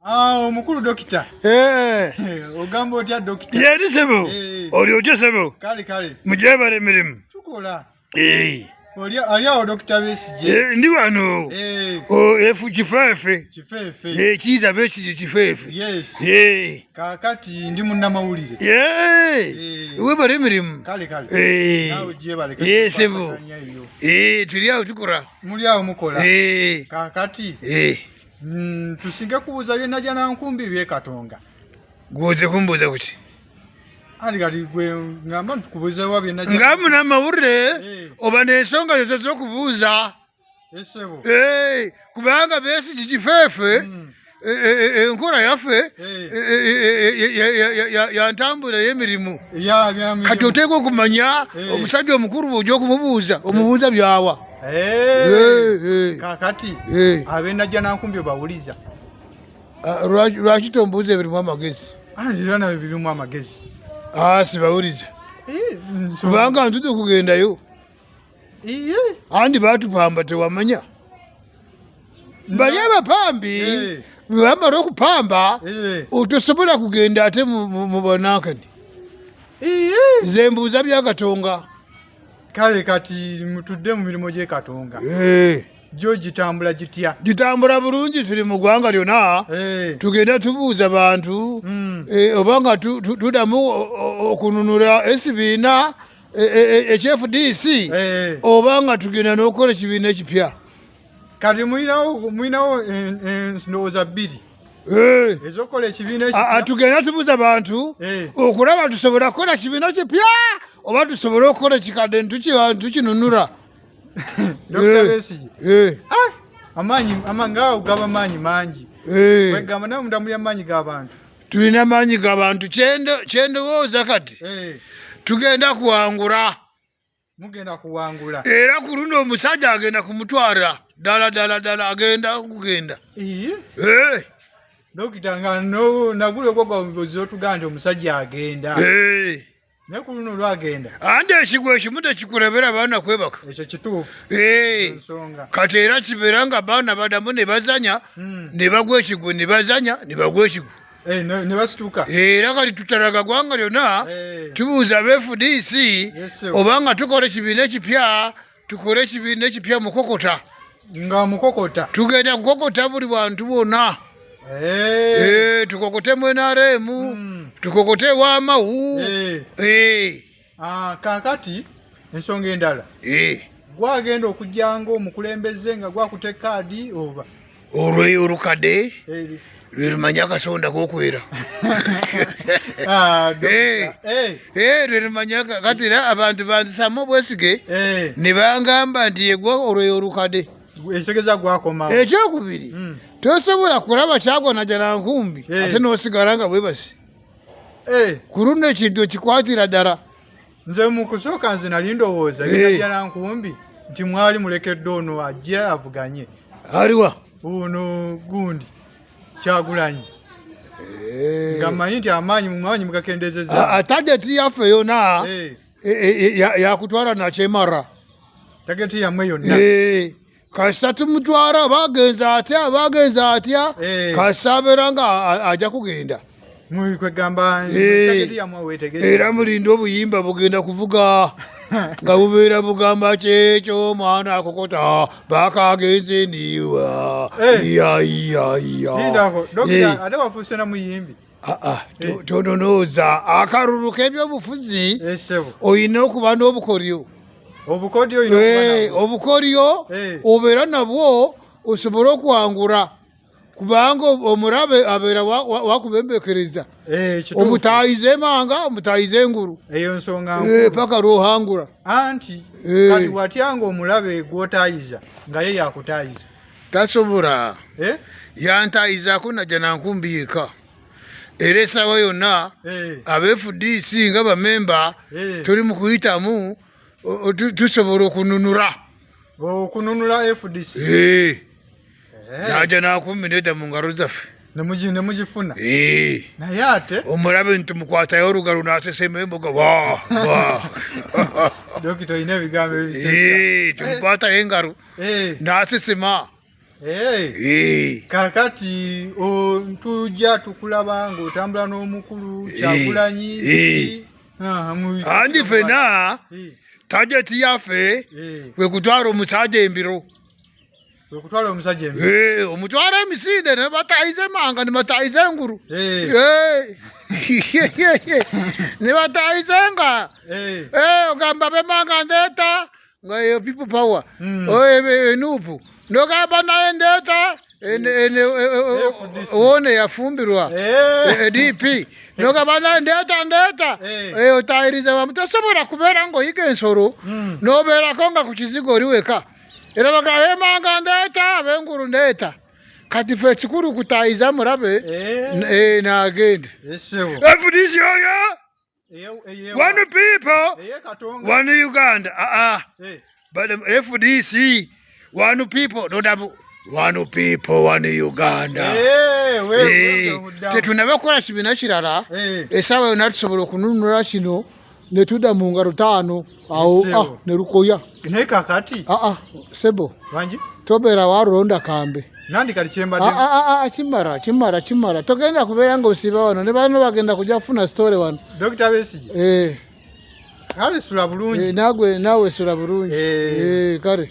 Omukulu dokita. Ogamba otya dokita? Yeri sebo. Oli otya sebo? Kale kale. Mujebale emirimu. Tukola. Oli ali awo Dokita Besigye. Ndi wano. Efu kifeefe. Kifeefe. Kiiza Besigye kifeefe. Yes. Kaakati ndi munnamawulire. Webale emirimu. Kale kale. Naawe gyebale. Sebo. Tuli awo tukola. Muli awo mukola. Kaakati. Tusinge kubuuza bye Najjanankumbi by'e Katonga. Gwoze kumbuuza kuki? Ali kati gwe ngamba ntukubuuze wa bye Najja. Nga munnamawulire oba n'ensonga zo z'okubuuza. Essebo. Kubanga Besigye kifeefe enkola yaffe ya ntambula y'emirimu. Kati oteekwa okumanya omusajja omukulu bw'ojja okumubuuza, omubuuza byawa. Kaakati ab'e Najjanankumbi obawuliza. Lwaki tombuuza ebirimu amagezi? Era nabyo birimu amagezi. Sibawuliza. Kubanga ntudde okugendayo. Andi baatupamba tewamanya. Bali abapambi bwe bamala okupamba tosobola kugenda ate mu banankani. Nze mbuuza bya Katonga. Kale kati mutudde mu mirimu gy'e Katonga. Gyo gitambula gitya? Gitambula bulungi, tuli mu ggwanga lyonna. Tugenda tubuuza bantu oba nga tuddamu okununula ekibiina ekya FDC oba nga tugenda n'okukola ekibiina ekipya. Kati mulinawo endowooza bbiri ez'okukola ekibiina ekipya. Tugenda tubuuza bantu okulaba tusobola kukola kibiina kipya oba tusobole okukola ekikadde tukinunula. Dr. Besigye. Amaanyi nga ogaba maanyi mangi. Kwegamba nawe munda muli amaanyi g'abantu. Tulina amaanyi g'abantu. Kyendowooza kati tugenda kuwangula. Mugenda kuwangula. Era ku luno omusajja agenda kumutwala ddala ddala ddala agenda kugenda. Dokita nga naguli ogwo otugamba nti omusajja agenda. Naye ku luno lwagenda. Andi ekigwo ekimu tekikulebera abaana kwebaka. Ekyo kituufu. Ensonga. Kati era kibeera nga abaana baddamu ne bazanya, ne bagwa ekigwo, ne bazanya, ne bagwa ekigwo. Ne basituka. Era kati tutalaga ggwanga lyonna, tubuuza aba FDC oba nga tukola ekibiina ekipya, tukole ekibiina ekipya mukokota. Nga mukokota. Tugenda kukokota buli bantu bonna. Tukokote mu NRM, tukokote Wamawu. Kaakati ensonga endala. Gwagenda okujja ng'omukulembeze nga gwakutte kaadi oba? Olweyo olukadde lwe lumanya akasonda k'okwera. Lwe lumanya kati era abantu banzisaamu obwesige ne bangamba nti yegwa olweyo olukadde. Ekitegeeza gwakomawo. Ekyokubiri, tosobola kulaba kyagwa Najjanankumbi ate n'osigala nga weebase. Ku luno ekintu okikwatira ddala. Nze mu kusooka nze nali ndowooza Najjanankumbi nti mwali mulekedde ono ajje avuganye. Aliwa? Ono gundi Kyagulanyi. Nga mmanyi nti amaanyi mu mugakendeezezza. Tageti yaffe yonna yakutwala Nakyemara. Tageti yammwe yonna. Kasita tumutwala bagenza atya bagenza atya kasita abeera nga ajja kugenda. Kwegamba tageti yammwe weetegereze. Era mulinde obuyimba bugenda kuvuga nga bubeera bugamba kyekyo mwana akokota bakagenze niwa. Iya iya iya. Lindako dokita ate wafuuse na muyimbi. Tononooza akalulu k'ebyobufuzi olina okuba n'obukodyo. Obukodyo obukodyo obeera nabwo osobole okuwangula kubanga omulabe abeera wakubembekereza. Omutaayiza emanga omutaayiza engulu. Eyo nsonga nkulu. Paka lw'ohangula. Anti kati watya ng'omulabe gw'otaayiza nga ye yakutaayiza? Tasobola. Yantaayizaako Najjanankumbi yekka. Era essaawa yonna aba FDC nga bamemba tuli mu kuyitamu tusobola okununula. Okununula FDC? Najjanankumbi nedda mu ngalo zaffe. Ne mugifuna? Naye ate omulabe nti tumukwatayo olugalo n'asesema emboga wa wa. Dokita olina ebigambo ebisesa. Tumukwatayo engalo n'asesema. Kakati tujja tukulaba ng'otambula n'omukulu Kyagulanyi. Andi fena tajeti yaffe kwe kutwala omusajja embiro. Kwe kutwala omusajja embiro. Omutwala emisinde ne batayiza emanga ne batayiza enguru. Ne batayiza enga. Ogamba bemanga ndeeta nga eyo people power. Enupu. Nogamba naye ndeeta wone yafumbirwa DP. Nogamba naye ndeeta ndeeta. Otayiriza wamu tosobola kubeera ng'oyiga ensolo n'obeerako nga ku kizigo oli weka. Era bagamba emanga ndeeta ab'engulu ndeeta. Kati ffe ekikulu kutayiza mulabe n'agenda. FDC oyo one people one Uganda. But FDC one people nodamu one people one Uganda. Tetunaba kukola kibiina kirala essaawa yonna tusobola okununula kino ne tudda mu ngalo 5 awo ne lukoya. Naye kakati sebo tobeera walonda kambe. Nandi kali kyembadde. Kimara kimara togenda kubeera ng'osiba wano ne bano bagenda kujja kufuna story wano. Dr. Besigye. Kale sula bulungi. Nagwe nawe sula bulungi. Kale.